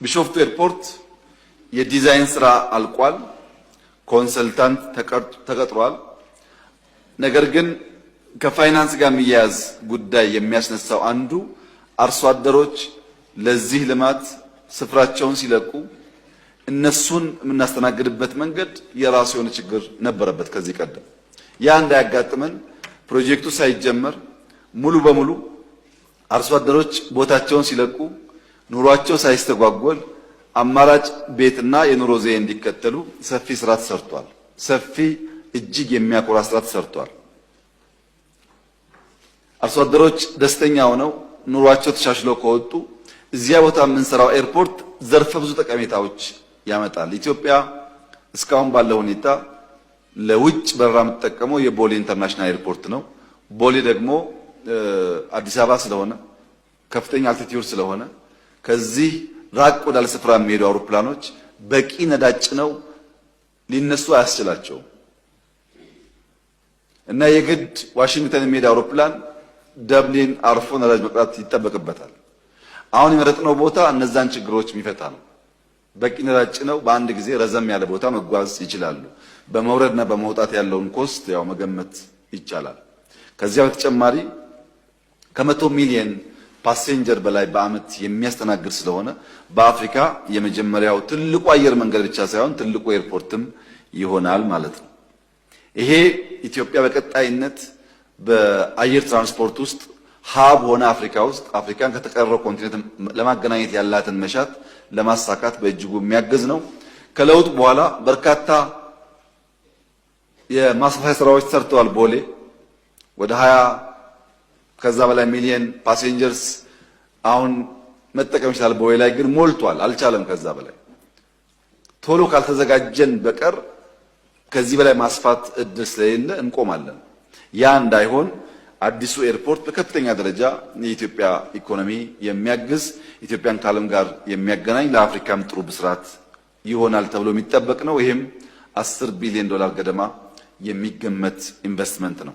ቢሾፍቱ ኤርፖርት የዲዛይን ስራ አልቋል። Consultant ተቀጥሯል። ነገር ግን ከፋይናንስ ጋር የሚያያዝ ጉዳይ የሚያስነሳው አንዱ አርሶ አደሮች ለዚህ ልማት ስፍራቸውን ሲለቁ እነሱን የምናስተናግድበት መንገድ የራሱ የሆነ ችግር ነበረበት ከዚህ ቀደም። ያ እንዳያጋጥመን ፕሮጀክቱ ሳይጀመር ሙሉ በሙሉ አርሶ አደሮች ቦታቸውን ሲለቁ ኑሯቸው ሳይስተጓጎል አማራጭ ቤትና የኑሮ ዘዬ እንዲከተሉ ሰፊ ስራ ተሰርቷል። ሰፊ እጅግ የሚያኮራ ስራ ተሰርቷል። አርሶ አደሮች ደስተኛ ሆነው ኑሯቸው ተሻሽሎ ከወጡ እዚያ ቦታ የምንሰራው ኤርፖርት ዘርፈ ብዙ ጠቀሜታዎች ያመጣል። ኢትዮጵያ እስካሁን ባለው ሁኔታ ለውጭ በረራ የምትጠቀመው የቦሌ international ኤርፖርት ነው። ቦሌ ደግሞ አዲስ አበባ ስለሆነ ከፍተኛ altitude ስለሆነ ከዚህ ራቅ ወዳለ ስፍራ የሚሄዱ አውሮፕላኖች በቂ ነዳጅ ጭነው ሊነሱ አያስችላቸውም እና የግድ ዋሽንግተን የሚሄድ አውሮፕላን ደብሊን አርፎ ነዳጅ መቅዳት ይጠበቅበታል። አሁን የመረጥነው ቦታ እነዛን ችግሮች የሚፈታ ነው። በቂ ነዳጅ ጭነው በአንድ ጊዜ ረዘም ያለ ቦታ መጓዝ ይችላሉ። በመውረድና በመውጣት ያለውን cost ያው መገመት ይቻላል። ከዚያ በተጨማሪ ከ100 ሚሊየን passenger በላይ በዓመት የሚያስተናግድ ስለሆነ በአፍሪካ የመጀመሪያው ትልቁ አየር መንገድ ብቻ ሳይሆን ትልቁ ኤርፖርትም ይሆናል ማለት ነው። ይሄ ኢትዮጵያ በቀጣይነት በአየር ትራንስፖርት ውስጥ hub ሆና አፍሪካ ውስጥ አፍሪካን ከተቀረው continent ለማገናኘት ያላትን መሻት ለማሳካት በእጅጉ የሚያግዝ ነው። ከለውጥ በኋላ በርካታ የማስፋፊያ ስራዎች ተሰርተዋል። ቦሌ ወደ 20 ከዛ በላይ ሚሊየን passengers አሁን መጠቀም ይችላል። ቦሌ ላይ ግን ሞልቷል፣ አልቻለም። ከዛ በላይ ቶሎ ካልተዘጋጀን በቀር ከዚህ በላይ ማስፋት እድል ስለሌለ እንቆማለን። ያ እንዳይሆን አዲሱ ኤርፖርት በከፍተኛ ደረጃ የኢትዮጵያ ኢኮኖሚ የሚያግዝ፣ ኢትዮጵያን ከዓለም ጋር የሚያገናኝ፣ ለአፍሪካም ጥሩ ብስራት ይሆናል ተብሎ የሚጠበቅ ነው። ይህም 10 ቢሊዮን ዶላር ገደማ የሚገመት ኢንቨስትመንት ነው።